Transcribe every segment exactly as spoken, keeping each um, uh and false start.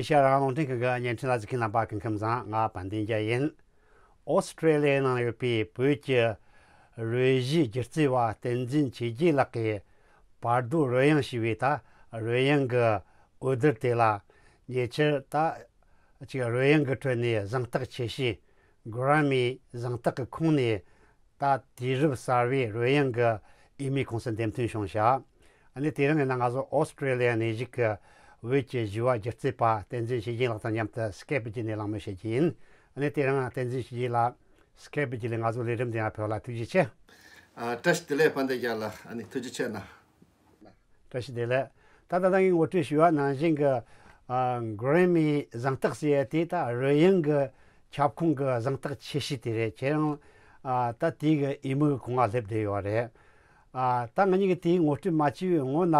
ཤ་རང་རླུང་འཕྲིན་ཁང་གི་བརྙན་འཕྲིན་ལ་གཟིགས་མཁན་རྣམ་པ་སྐུ་ཁམས་བཟང་། ང་དཔལ་ལྡན་རྒྱལ་ཡིན། ཨོ་སི་ཀྲེ་ལི་ཡའི་ནང་ཡོད་པའི་བོད་ཀྱི་རོལ་གཞས་སྒྱུ་རྩལ་བ་བསྟན་འཛིན་ཆོས་རྒྱལ་ལགས་ཀྱིས་བར་དོ་རོལ་དབྱངས་ཞེས་པའི་ད་རོལ་དབྱངས་ཀྱི་འོད་སྡེར་དེ་ལ་ཉེ་ཆར་ད་ཅིག་རོལ་དབྱངས་ཀྱི་ཁྲོད་ནས་གཟེངས་རྟགས་ཆེ་ཤོས་གྷ་ར་མི་གཟེངས་རྟགས་ཀྱི་ཁོངས་ནས། ད་དུས་རབས་གསར་བའི་རོལ་དབྱངས་ཀྱི་འོས་མིའི་ཁོངས་སུ་འདེམས་ཐོན་བྱུང་ཤག་ཨ་ནི་དེ་རིང་ཡིན་ན་ང་ཚོ་ཨོ་སི་ཀྲེ་ལི་ཡ་གནས་བཞུགས་ཀྱི་བོད་ཀྱི་གཞས་པ་སྒྱུ་རྩལ་པ་བསྟན་འཛིན་ཆོས་རྒྱལ་ལགས་དང་མཉམ་དུ་སི་ཀེབ་བརྒྱུད་ནས་གླེང་མོལ་བྱེད་རྒྱུ་ཡིན། ཨ་ནི་དེ་རིང་བསྟན་འཛིན་ཆོས་རྒྱལ་ལགས་སི་ཀེབ་བརྒྱུད་ནས་ང་ཚོའི་ལས་རིམ་འདི་ཡང་ཕེབས་ལ་ཐུགས་རྗེ་ཆེ། ཨ། བཀྲ་ཤིས་བདེ་ལེགས། དཔལ་ལྡན་རྒྱལ་ལགས། ཨ་ནི་ཐུགས་རྗེ་ཆེ་གནང་། བཀྲ་ཤིས་བདེ་ལེགས། ད་ད་ལྟ་ངས་ངོ་སྤྲོད་ཞུས་པ་ནང་བཞིན་གྱི་ཨ་གྷ་ར་མི་གཟེངས་རྟགས་ཟེར་ཡ་དེ་ད་རོལ་དབྱངས་ཀྱི་ཁྱབ་ཁོངས་ཀྱི་གཟེངས་རྟགས་ཆེ་ཤོས་དེ་རེད། ཁྱེད་རང་ཨ་ད་དེའི་གི་འོས་མིའི་ཁོངས་ལ་སླེབས་བསྡད་ཡོད་རེད། ཨ་ད་ང་གཉིས་ཀྱིས་དེའི་ངོ་སྤྲོད་མ་བྱས་པའི་སྔོན་ན་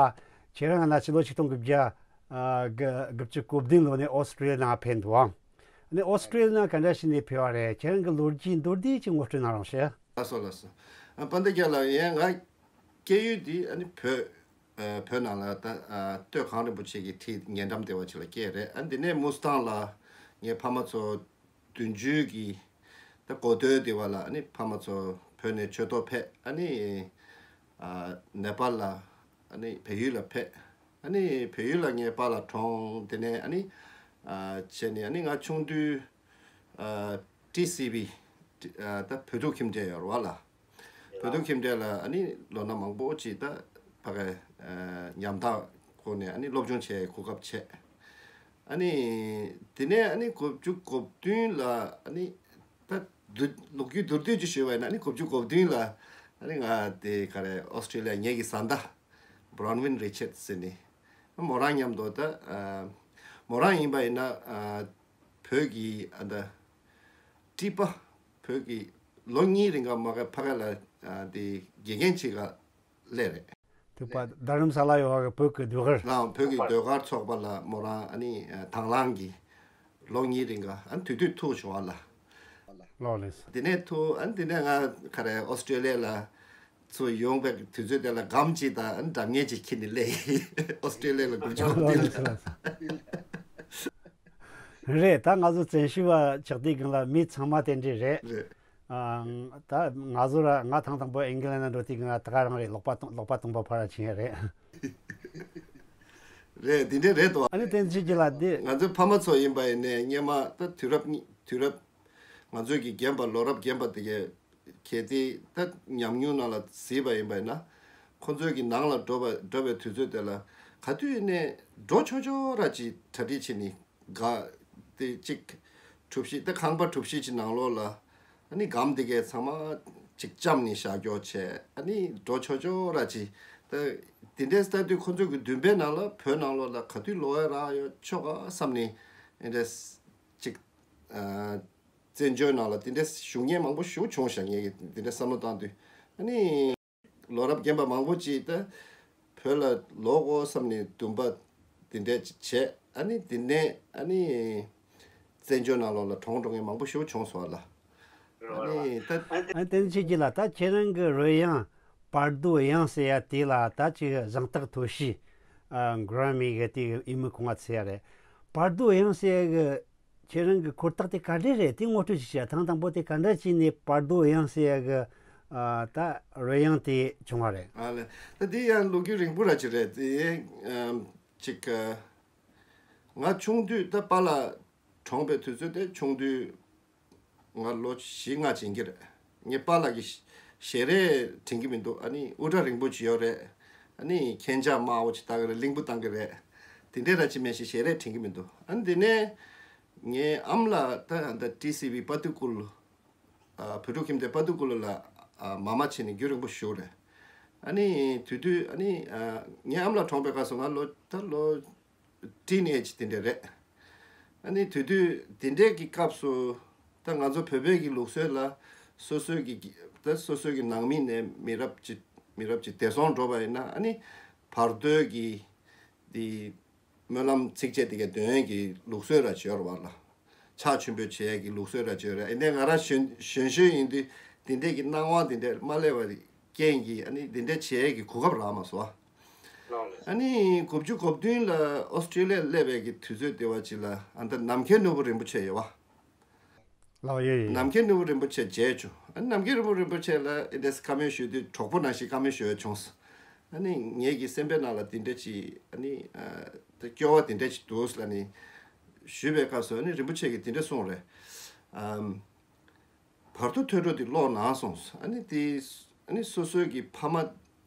ཁྱེད་རང་ན་ཕྱི་ལོ་ཆིག་སྟོང་དགུ་བརྒྱ་ཨ་དགུ་དགུ་བཅུ་གོ་བདུན་ལོ་ནས་ཨོ་སི་ཀྲེ་ལི་ཡ་ནང་ཕེབས་འདུག་ཨ་ནི་ཨོ་སི་ཀྲེ་ལི་ཡ་ནང་ག་འདྲ་བྱས་ནས་ཕེབས་པ་རེད། ཁྱེད་རང་གི་ལོ་རྒྱུས་མདོར་བསྡུས་ཅིག་ངོ་སྤྲོད་གནང་རོགས་ཞུ། ལགས་སོ་ལགས་སོ། ཨ་དཔལ་ལྡན་རྒྱལ་ལགས། ཡང་ང་སྐྱེས་ཡུལ་འདི་ཨ་ནི་བོད། ཨ་བོད་ནང་ལ་ད་ཨ་སྟོད་གངས་རིན་པོ་ཆེ་གི་འཁྲིས་ཉེ་འགྲམ་སྡེ་བ་ཅིག་ལ་སྐྱེས་རེད། ཨ་འདི་ནས་མུ་སི་ཐང་ལ་ངའི་ཕ་མ་ཚོ་བདུན་ཅུ་གི་ད་འགོ་སྟོད་སྡེ་བ་ལ་ཨ་ནི་ཕ་མ་ཚོ་བོད་ནས་ཆོས་ཐོག་ཕེབས། ཨ་ནི་ཨ་ནེ་པཱལ་ལ་ཨ་ནི་བལ་ཡུལ་ལ་ཕེབས། ཨ་ནི་བལ་ཡུལ་ལ་ངའི་པཱ་ལགས་གྲོངས། དེ་ནས་ཨ་ནི་ཨ་བྱས་ནས་ཨ་ནི་ང་ཆུང་དུས་ཨ་ཊི་སི་བི་ཨ་ད་བོད་ཕྲུག་ཁྱིམ་སྡེ་ཡོད་རེད་བ་ལ། བོད་ཕྲུག་ཁྱིམ་སྡེ་ལ་ཨ་ནི་ལོ་ན་མང་པོ་ཅིག་ད་ཕ་གི་ཨ་ཉམ་ཐག་སྒོ་ནས་ཨ་ནི་སློབ་སྦྱོང་བྱེད་གོ་སྐབས་བྱས། ཨ་ནི་དེ་ནས་ཨ་ནི་དགུ་བཅུ་གོ་བདུན་ལ་ཨ་ནི་ད་བསྡུ་ལོ་རྒྱུས་མདོར་བསྡུས་ཅིག་ཞུས་པ་ཡིན་ན། ཨ་ནི་དགུ་བཅུ་གོ་བདུན་ལ་ཨ་ནི་ང་དེ་ག་རེ་ཨོ་སི་ཀྲེ་ལི་ཡ་ངེད་ཀྱི་བཟའ་ཟླ་བྷ་རོན་ཝིན་རི་ཆར་ཟེར་ནི་མོ་རང་མཉམ་དུ་ད་ཨ་མོ་རང་ཡིན་པ་ཡིན་ན་ཨ་བོད་ཀྱི་ཨ་ད་ཀྲི་པ་བོད་ཀྱི་ལོ་གཉིས་རིང་ག་མ་ག་ཕ་ག་ལ་ཨ་དེ་དགེ་རྒན་ཅིག་ག་སླེབས་རེད། ཐུག་པ་རྡ་རམ་ས་ལ་ཡོད་པ་གི་བོད་ཀྱི་ཟློས་གར། ལའང་བོད་ཀྱི་ཟློས་གར་ཚོགས་པ་ལ་མོ་རང་ཨ་ནི་དང་བླངས་ཀྱིས་ལོ་གཉིས་རིང་ག་ཨ་ནི་དུས་དུས་ཐུག་བྱུང་བ་ལ། ལོ་ལེགས་སོ། དེ་ནས་ཐུག་ཨ་ནི་དེ་ནས་ང་ག་རེ་ཨོ་སི་ཀྲེ་ལི་ཡ་ལ་ཚུར་ཡོང་བའི་དུས་ཚོད་དེ་ལ་སྒམ་གཅིག་དང་ཨ་ནི་སྒྲ་སྙན་གཅིག་འཁྱེར་ནས་སླེབས་ཡིན། ཨོ་སི་ཀྲེ་ལི་ཡ་ལ་དགུ་བཅུ་གོ་ལོ་བདུན་ལེགས་ལ། སོ། རེད། ད་ང་ཚོ་བཙན་བྱོལ་བ་ཆགས་དུས་སྒང་ལ་མི་ཚང་མ་དེ་འདྲས་རེད། རེད། ཨ་ད་ང་ཚོ་ར་ང་ཐེངས་དང་པོ་ཨིང་གི་ལན་ན་འགྲོ་དུས་སྒང་ལ་ད་ག་རང་རེད། ལོག་པ་གཏོང་ལོག་པ་གཏོང་པ་ཕར་ཕྱིན་ཡ་རེད། རེད། དེ་འདྲས་རེད་དོ། ཨ་ནི་བསྟན་འཛིན་ཆོས་རྒྱལ་ལགས་འདི། ང་ཚོའི་ཕ་མ་ཚོ་ཡིན་པ་ཡིན་ནའི་སྔོན་མ་ད་དུས་རབས་གཉིས་དུས་རབས་ང་ཚོའི་གི་རྒན་པ་ལོ་རབས་རྒན་པ་དེ་གས་གལ་ཏེ་ད་ཉམས་མྱོང་ནང་ལ་གཟིགས་པ་ཡིན་པ་ཡིན་ན། ཁོ་ཚོའི་གི་ནང་ལ་འགྲོ་བ་འགྲོ་བའི་དུས་ཚོད་དེ་ལ་ག་དུས་ནས་འགྲོ་ཆོག་ཆོག་ར་ཅིག་གྲ་སྒྲིག་བྱས་ནས་ག་དེ་གཅིག་གྲུ་བཞི་ད་ཁང་པ་གྲུ་བཞི་ཅིག་ནང་ལོགས་ལ་ཨ་ནི་སྒམ་དེ་གས་ཚང་མ་ཅིག་བཅམས་ནས་བཞག་རྒྱུ་བྱས། ཨ་ནི་འགྲོ་ཆོག་ཆོག་ར་ཅིག་ད་དེ་འདྲས་ལྟ་དུས་ཁོ་ཚོའི་གི་འདུན་པའི་ནང་ལ་བོད་ནང་ལོགས་ལ་ག་དུས་ལོག་ཡ་རག་ཡོད་ཆོག་ག་བསམ་ནས་ཨེ་འདྲས་ཅིག་ཨ། བཙན་བྱོལ་ནང་ལ་དེ་འདྲའི་བཞུགས་མཁན་མང་པོ་ཞིག་བྱུང་ཤག་ངས་དེ་འདྲ་བསམ་བློ་བཏང་དུས། ཨ་ནི་ལོ་རབས་རྒན་པ་མང་པོ་ཅིག་ད་བོད་ལ་ལོག་དགོས་བསམ་ནས་འདུན་པ་དེ་འདྲ་ཅིག་བྱས། ཨ་ནི་དེ་ནས་ཨ་ནི་བཙན་བྱོལ་ནང་ལོགས་ལ་གྲོངས་འགྲོ་མཁན་མང་པོ་ཞིག་བྱུང་སོང་བ་ལ། ཨ་ནི་ད། ཨ་ནི་བསྟན་འཛིན་ཆོས་རྒྱལ་ལགས། ད་ཁྱེད་རང་གི་རོལ་དབྱངས་བར་དོ་དབྱངས་ཟེར་ཡ་དེ་ལ་ད་ཅིག་གཟེངས་རྟགས་ཐོབ་ཤེས། ཨ་གྷ་ར་མི་གི་དེ་འོས་མི་ཁོངས་ང་ཚུད་ཡ་རེད། བར་དོ་དབྱངས་ཟེར་ཡ་གི་ཁྱེད་རང་གི་ཁོར་ཐག་དེ་ག་འདྲས་རེད། དེ་ངོ་སྤྲོད་ཅིག་བྱས། ཐེངས་དང་པོ་དེ་ག་འདྲ་བྱས་ནས་བར་དོ་དབྱངས་ཟེར་ཡ་གི་ཨ་ད་རོལ་དབྱངས་དེ་བྱུང་བ་རེད། ཨ་ལས། ད་དེ་ཡང་ལོ་རྒྱུས་རིང་པོ་ར་ཅིག་རེད། དེ་ཨམ་ཅིག་ཨ་ང་ཆུང་དུས་ད་པཱ་ལགས་གྲོངས་པའི་དུས་ཚོད་དེ་ཆུང་དུས་ང་ལོ་བཞི་ལྔ་ཅིག་ཡིན་གྱི་རེད། ངའི་པཱ་ལགས་ཀྱི་ཞལ་རས་དྲན་གྱི་མི་འདུག་ཨ་ནི་དབུ་སྐྲ་རིང་པོ་ཅིག་ཡོད་རེད། ཨ་ནི་ཁྱེད་ཅག་དམར་པོ་ཅིག་བཏགས་ཀྱི་རེད། གླིང་བུ་བཏང་གི་རེད། དེ་འདྲས་ར་ཅིག་མེད་ཞིག་ཞལ་རས་དྲན་གྱི་མི་འདུག་ཨ་ནི་དེ་ནས་ངའི་ཨ་མ་ལགས་ད་ད་ཊི་སི་བི་པ་ཏི་ཀུལ། ཨ་བོད་ཕྲུག་ཁྱིམ་སྡེ་པ་ཏི་ཀུལ་ལ་ཨ་མ་མ་བྱས་ནས་རྒྱུན་རིང་པོ་བཞུགས་རེད། ཨ་ནི་དེ་དུས་ཨ་ནི་ཨ་ངའི་ཨ་མ་ལགས་གྲོངས་པའི་སྐབས་སུ་ང་ལོ་ད་ལོ་ཊིན་ཨེཇ་དེ་འདྲ་རེད། ཨ་ནི་དེ་དུས་དེ་འདྲའི་གི་སྐབས་སུ་ད་ང་ཚོ་བོད་པའི་གི་ལུགས་སྲོལ་ལ་སོ་སོའི་གི་ད་སོ་སོའི་གི་ནང་མི་ནས་མི་རབས་ཅིག་མི་རབས་ཅིག་འདས་སོང་འགྲོ་བ་ཡིན་ན་ཨ་ནི་བར་དོའི་གི་དེ་སྨོན་ལམ་ཚིགས་བཅད་དེ་གའི་འདོན་ཡས་ཀྱི་ལུགས་སྲོལ་ར་ཅིག་ཡོད་རེད་བ་ལ། ཕྱག་མཆོད་འབུལ་བྱེད་ཡས་ཀྱི་ལུགས་སྲོལ་ར་ཅིག་ཡོད་རེད། ཨ་ནི་ང་རང་གཞོན་གཞོན་གཞོན་ཡིན་དུས་དེ་འདྲས་ཀྱི་སྣང་བ་དེ་འདྲས་མ་སླེབས་པ་རྐྱེན་གྱིས་ཨ་ནི་དེ་འདྲས་བྱེད་ཡས་ཀྱི་གོ་སྐབས་རག་མ་སོང་། ཨ་ནི་དགུ་བཅུ་གོ་བདུན་ལ་ཨོ་སི་ཀྲི་ལི་ཡར་སླེབས་པའི་གི་དུས་ཚོད་དེ་བ་ཅིག་ལ་ཨ་ད་ནམ་མཁའི་ནོར་བུ་རིན་པོ་ཆེ་ཡོད་བ། ལགས་ཡོད་ཡོད་ཡོད། ནམ་མཁའི་ནོར་བུ་རིན་པོ་ཆེ་མཇལ་བྱུང་། ཨ་ནི་ནམ་མཁའི་ནོར་བུ་རིན་པོ་ཆེ་ལ་ཨེ་འདྲས་བཀའ་མོལ་ཞུ་དུས་གྲོགས་པོ་ནང་བཞིན་བཀའ་མོལ་ཞུ་ཡ་བྱུང་སོང་། ཨ་ནི་ངེད་ཀྱི་སེམས་པའི་ནང་ལ་དེ་འདྲ་ཅིག་ཨ་ནི་ཨ་ད་སྐྱོ་བ་དེ་འདྲ་ཅིག་འདུག་ལབ་ནི་ཞུས་པའི་སྐབས་སུ་ཨ་ནི་རིན་པོ་ཆེ་གིས་དེ་འདྲ་གསུངས་རེད། ཨམ། བར་དོ་ཐོས་གྲོལ་དེ་ཀློག་གནང་སོང་། ཨ་ནི་དེ་ཨ་ནི་སོ་སོའི་གི་ཕ་མ་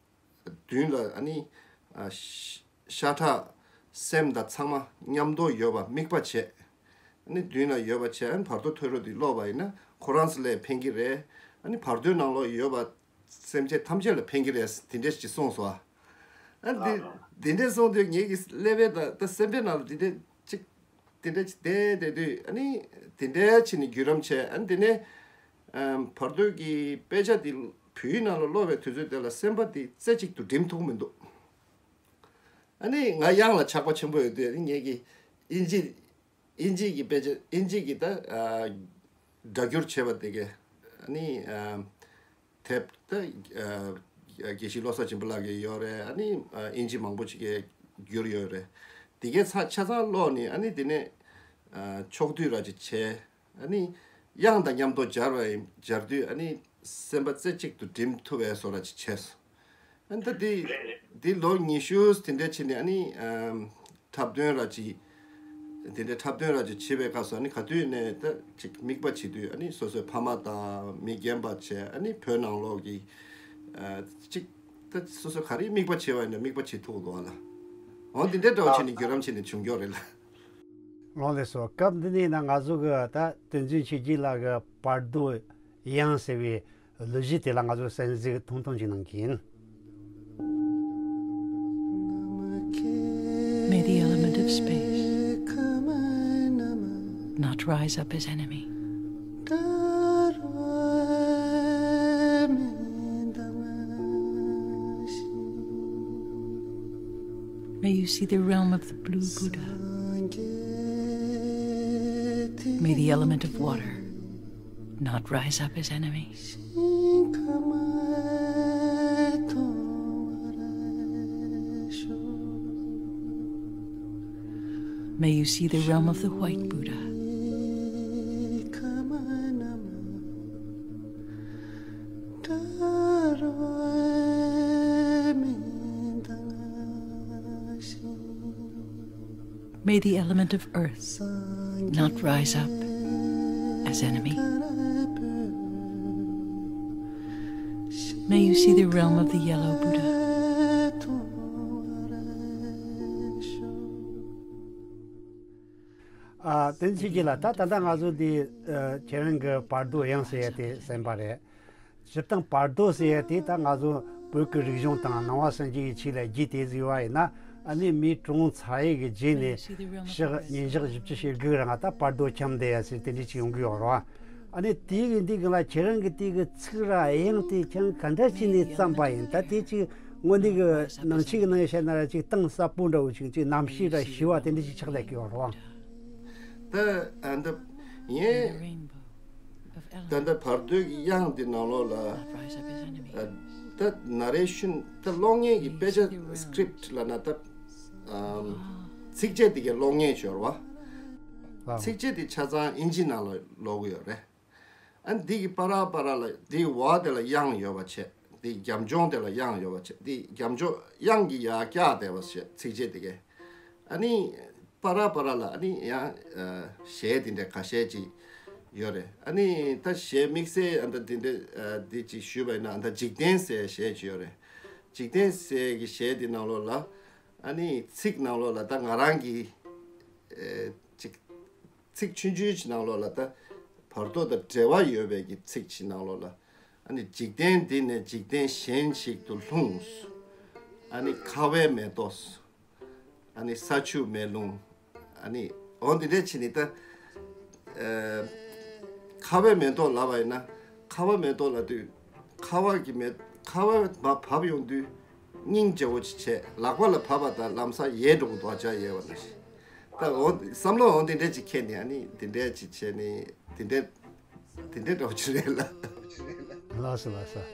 མདུན་ལ་ཨ་ནི་ཨ་ཤ་ཤ་ཁྲག་སེམས་དང་ཚང་མ་མཉམ་དུ་ཡོད་པ་དམིགས་པ་བྱས། ཨ་ནི་མདུན་ལ་ཡོད་པ་བྱས། ཨ་ནི་བར་དོ་ཐོས་གྲོལ་དེ་ཀློག་པ་ཡིན་ན་ཁོ་རང་ཚོ་ལ་ཕན་གྱི་རེད། ཨ་ནི་བར་དོའི་ནང་ལོགས་ཡོད་པ་སེམས་ཅན་ཐམས་ཅད་ལ་ཕན་གྱི་རེད། དེ་འདྲས་ཅིག་གསུངས་སོང་། ཨ་ནི་དེ་དེ་འདྲས་གསུངས་དུས་ངེད་ཀྱི་ཀླད་པའི་ད་ད་སེམས་པའི་ནང་ལ་དེ་འདྲས་ཅིག་དེ་འདྲ་ཅིག་བསྡད་བསྡད་དུས་ཨ་ནི་དེ་འདྲ་བྱས་ནས་བརྒྱུད་རིམ་བྱས། ཨ་ནི་དེ་ནས་ཨམ་བར་དོའི་གི་དཔེ་ཆ་དེ་བོད་ཡིག་ནང་ལ་ཀློག་པའི་དུས་ཚོད་དེ་ལ་སེམས་པ་དེ་རྩེ་གཅིག་ཏུ་འགྲིམ་ཐུབ་མི་འདུག་ཨ་ནི་ང་དབྱངས་ལ་ཆགས་པ་ཆེན་པོ་ཡོད་དུས་ཨ་ནི་ངེད་ཀྱི་དབྱིན་ཇི་དབྱིན་ཇི་གི་དཔེ་ཆ་དབྱིན་ཇི་གི་ད་ཨ་སྒྲ་བསྒྱུར་བྱས་པ་དེ་གས་ཨ་ནི་ཨམ། དེབ་ད་ཨ་དགེ་བཤེས་བློ་བཟང་སྦྱིན་པ་ལགས་ཀྱི་ཡོད་རེད། ཨ་ནི་ཨ་དབྱིན་ཇི་མང་པོ་ཅིག་གིས་བསྒྱུར་ཡོད་རེད། དེ་གའི་ཚ་ཆ་ཚང་ཀློག་ནས་ཨ་ནི་དེ་ནས་ཨ་ཕྱོགས་བསྡུས་ར་ཅིག་བྱས། ཨ་ནི་དབྱངས་དང་མཉམ་དུ་སྦྱར་བ་ཡིན། སྦྱར་དུས་ཨ་ནི་སེམས་པ་རྩེ་གཅིག་ཏུ་འགྲིམ་ཐུབ་པའི་བཟོ་འདྲ་ཅིག་བྱས་སོང་། ཨ་ནི་ད་དེ་དེ་ལོ་ཉི་ཤུ་དེ་འདྲ་ཕྱིན་ནས་ཨ་ནི་ཨམ། འཁྲབ་སྟོན་ར་ཅིག་དེ་འདྲའི་འཁྲབ་སྟོན་ར་ཅིག་བྱེད་པའི་སྐབས་སུ་ཨ་ནི་ག་དུས་ནས་ད་ཅིག་དམིགས་པ་བྱེད་དུས་ཨ་ནི་སོ་སོའི་ཕ་མ་དང་མི་རྒན་པ་བྱས། ཨ་ནི་བོད་ནང་ལོགས་ཀྱི་ཨ་ཅིག་ད་སོ་སོ་ག་རེ་དམིགས་པ་བྱེད་པ་ཡིན་ན་དམིགས་པ་བྱེད་ཐུབ་འདུག་ཨ་ལ། འོ་འདི་འདྲའི་འདྲ་བོ་བྱས་ནས་བརྒྱུད་རིམ་བྱས་ནས་བྱུང་ཀྱོག་རེད་ལ། ལགས་ལགས་སོ། སྐབས་འདི་ནས་ན་ང་ཚོ་གི་ད་བསྟན་འཛིན་ཆོས་རྒྱན་ལགས་ཀྱི་བར་དོ་དབྱངས་ཟེར་བའི་གླུ་གཞས་དེ་ལ་ང་ཚོ་གསན་གཟིགས་ཐུང་ཐུང་ཅིག་གནང་གི་ཡིན། May the element of space not rise up as enemy. May you see the realm of the blue Buddha. May the element of water not rise up as enemy. May you see the realm of the white Buddha. May the element of earth not rise up as enemy. May you see the realm of the yellow Buddha. ཨ། བསྟན་འཛིན་ཆོས་རྒྱན་ལགས། ད་ད་ལྟ་ང་ཚོ་འདི་ཨ་ཁྱེད་རང་གི་བར་དོ་དབྱངས་ཟེར་ཡ་དེ་གསན་པ་རེད། སྤྱིར་བཏང་བར་དོ་ཟེར་ཡ་དེ་ད་ང་ཚོ་བོད་ཀྱི་རིག་གཞུང་དང་ནང་པ་སངས་རྒྱས་ཀྱི་ཆོས་ལ་རྒྱུས་དེ་ཟིག་ཡོད་པ་ཡིན་ན། ཨ་ནི་མིའི་གྲོང་ཚོ་ཡི་གི་རྗེས་ནས་ཕྱི་ཉིན་ཞག་བཞི་བཅུ་ཞེ་དགུ་རང་ད་བར་དོ་འཁྱམས་བསྡད་ཡ་ཟེར་དེ་འདྲ་ཅིག་ཡོང་གི་ཡོད་རེད་བ། ཨ་ནི་དེའི་གི་འདི་གི་ལ་ཁྱེད་རང་གི་དེ་གི་ཚིག་ར་དབྱངས་དེ་ཁྱེད་རང་ག་འདྲ་བྱས་ནས་བརྩམས་པ་ཡིན། ད་དེ་ཅིག་དངོས་གནས་གི་ནང་ཆོས་ཀྱི་ནང་ཡང་བཤད་ན་ར་ཅིག་གཏིང་ཟབ་པོ་འདྲ་བོ་ཅིག་ཅིག་རྣམ་ཤེས་ར་ཞི་བ་དེ་འདྲ་ཅིག་ཆགས་བསྡད་ཀྱི་ཡོད་རེད་བ། ད་ཨ་འདི་ངས་ད་ལྟ་བར་དོའི་དབྱངས་འདི་ནང་ལོགས་ལ་ཨ་ད་ནེ་རེ་ཤན་ད་གློག་བརྙན་གྱི་དཔེ་ཆ་སི་ཀྲིབ་ལབ་ན་ད་ཨམ་ཚིགས་བཅད་འདི་གའི་གློག་བརྙན་ཤོར་བ། ཚིགས་བཅད་འདི་ཆ་ཚང་དབྱིན་ཇི་ནང་ལ་ཀློག་གི་ཡོད་རེད། ཨ་འདི་གི་པ་ར་པ་ར་ལ་འདི་འོག་དེ་ལ་དབྱངས་ཡོད་པ་བྱས། འདི་རྒྱབ་ལྗོངས་དེ་ལ་དབྱངས་ཡོད་པ་བྱས། འདི་རྒྱབ་ལྗོངས་དབྱངས་ཀྱི་ཡར་བཀྱགས་བསྡད་པ་བྱས་ཚིགས་བཅད་དེ་གའི། ཨ་ནི་པ་ར་པ་ར་ལ་ཨ་ནི་ཡང་ཨ་གཞས་དེ་འདྲ་ཁ་ཤས་ཅིག་ཡོད་རེད། ཨ་ནི་ད་གཞས་དམིགས་བསལ་ཨ་ད་དེ་འདྲ་ཨ་འདི་ཅིག་ཞུས་པ་ཡིན་ན་ཨ་ད་འཇིག་རྟེན་ཟེར་གཞས་ཅིག་ཡོད་རེད། འཇིག་རྟེན་ཟེར་གྱི་གཞས་དེ་ནང་ལོགས་ལ་ཨ་ནི་ཚིག་ནང་ལོགས་ལ་ད་ང་རང་གི་ཨེ་ཅིག་ཚིག་ཆུང་ཆུང་ཞིག་ནང་ལོགས་ལ་ད་བར་དོ་དང་འབྲེལ་བ་ཡོད་པའི་གི་ཚིག་ཅིག་ནང་ལོགས་ལ། ཨ་ནི་འཇིག་རྟེན་འདི་ནས་འཇིག་རྟེན་གཞན་ཞིག་ཏུ་ལྷུང་། ཨ་ནི་ཁ་བའི་མེ་ཏོག་ཨ་ནི་ས་ཆུ་མེ་རླུང་། ཨ་ནི་འོ་འདི་འདྲས་བྱས་ནས་ད་ཨ་ཁ་བའི་མེ་ཏོག་ལབ་པ་ཡིན་ན་ཁ་བ་མེ་ཏོག་ལབ་དུས་ཁ་བ་གི་མེ་ཁ་བ་མར་བབས་ཡོང་དུས་སྙིང་རྗེ་བོ་ཅིག་བྱས། ལག་པ་ལ་བབས་པ་དང་ལམ་སང་ཡལ་འགྲོ་གི་འདུག་བ། ཇ་ཡལ་བ་ནང་བཞིན། ད་འོ་བསམ་བློ་འོ་འདི་འདྲས་ཅིག་འཁྱེར་ནས་ཨ་ནི་འདི་འདྲས་ཅིག་བྱས་ནས་འདི་འདྲས་འདི་འདྲས་འདྲ་བོ་ཅིག་རེད་ལ། ལགས་སོ་ལགས་སོ།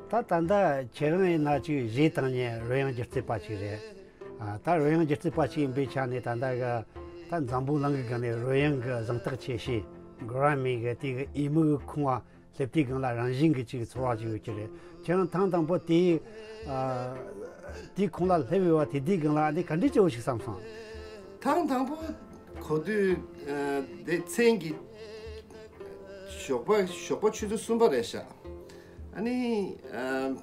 ད་ད་ལྟ་ཁྱེད་རང་ཡིན་ན་ཅིག་གཞས་བཏང་མཁན་རོལ་དབྱངས་སྒྱུ་རྩལ་པ་ཅིག་རེད། ཨ། ད་རོལ་དབྱངས་སྒྱུ་རྩལ་པ་ཞིག་ཡིན་པའི་ཆ་ནས། ད་ལྟ་གི་ད་འཛམ་བུ་གླིང་གི་སྒང་ནས་རོལ་དབྱངས་གི་གཟེངས་རྟགས་ཆེ་ཤོས་གྷ་རན་མི་གི་དེ་གི་འོས་མི་གི་ཁོངས་ལ་སླེབས་དུས་སྒང་ལ་རང་བཞིན་གྱི་ཅིག་ཚོར་བ་ཅིག་ཡོད་ཀྱི་རེད། ཁྱེད་རང་ཐེངས་དང་པོ་དེའི་ཨ་དེའི་ཁོངས་ལ་སླེབས་ཡོད་པ་དེ་དུས་སྒང་ལ་ཨ་ནི་ག་འདྲ་ཅིག་ཞིག་བསམ་སོང་། ཐེངས་དང་པོ་གོ་དུས་ཨ་དེ་མཚན་གྱི་ཞོགས་པ་ཞོགས་པ་ཆུ་ཚོད་གསུམ་པ་རེད་ཤག་ཨ་ནི་ཨ་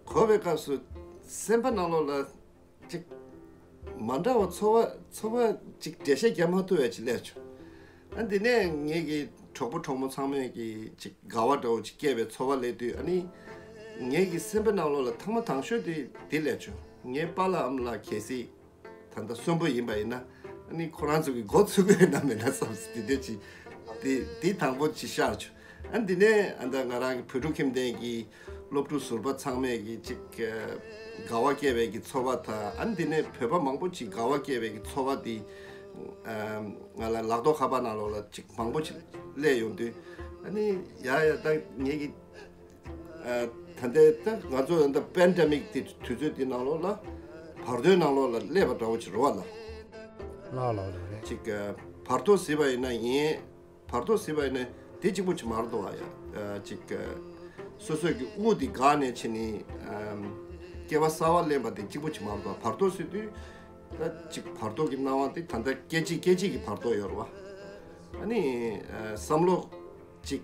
གོ་བའི་སྐབས་སུ་སེམས་པ་ནང་ལོགས་ལ་ཅིག་མ་འདྲ་བ་ཚོར་བ་ཚོར་བ་ཅིག་འགྲེལ་བཤད་རྒྱག་མ་ཐུབ་པ་ཅིག་སླེབས་བྱུང་། ཨ་འདི་ནས་ངེད་ཀྱི་གྲོགས་པོ་གྲོགས་མོ་ཚང་མས་ཀྱི་ཅིག་དགའ་བ་འདྲ་བོ་ཅིག་སྐྱེས་པའི་ཚོར་བ་སླེབས་དུས། ཨ་ནི་ངེད་ཀྱི་སེམས་པའི་ནང་ལོགས་ལ་ཐེངས་མ་དང་ཤོས་དེ་འདི་སླེབས་བྱུང་། ངའི་པཱ་ལགས་ཨ་མ་ལགས་གལ་སྲིད་ད་ལྟ་གསོན་པོ་ཡིན་པ་ཡིན་ན། ཨ་ནི་ཁོ་རང་ཚོ་གི་འགོ་ཚུགས་ཀྱི་ཡོད་ན་མེད་ན་བསམ་སོང་། དེ་འདྲ་ཅིག་དེ་དེ་དང་པོ་ཅིག་ཤར་བྱུང་། ཨ་འདི་ནས་ཨ་ད་ང་རང་གི་བོད་ཕྲུག་ཁྱིམ་སྡེ་གི་སློབ་ཕྲུག་ཟུར་པ་ཚང་མས་ཀྱི་ཅིག་ཨ་དགའ་བ་སྐྱེ་བའི་གི་ཚོར་བ་དང་། ཨ་འདི་ནས་བོད་པ་མང་པོ་ཅིག་དགའ་བ་སྐྱེ་བའི་གི་ཚོར་བ་དེ་ཨ་ང་ལ་ལག་ཐོག་ཁ་པར་ནང་ལོགས་ལ་ཅིག་མང་པོ་ཅིག་སླེབས་ཡོང་དུས། ཨ་ནི་ཡ་ཡ་ད་ངེད་ཀྱི་ཨ་ད་ལྟའི་ད་ང་ཚོ་ད་པེན་ཌེ་མིག་དེ་དུས་ཚོད་དེ་ནང་ལོགས་ལ་བར་དོའི་ནང་ལོགས་ལ་སླེབས་པ་འདྲ་བོ་ཅིག་རེད་པ་ལགས། ལགས་ལགས་ལགས་རེད། ཅིག་ཨ་བར་དོ་ཟེར་བ་ཡིན་ན་ཡིན། བར་དོ་ཟེར་བ་ཡིན་ན་དེ་གཅིག་པོ་ཅིག་མ་རེད་དོ། ཨ་ཡ་ཨ་ཅིག་ཨ་སོ་སོའི་གི་དབུགས་དེ་འགག་ནས་ཕྱིན་ནས་ཨམ་སྐྱེ་བ་གསར་པ་ལེན་པ་དེ་གཅིག་པོ་ཅིག་མ་རེད་དོ། བར་དོ་ཟེར་དུས་ད་ཅིག་བར་དོ་གི་སྣང་བ་དེ་ད་ལྟ་སྐད་ཅིག་སྐད་ཅིག་གི་བར་དོ་ཡོད་རེད་པ། ཨ་ནི་ཨ་བསམ་བློ་ཅིག་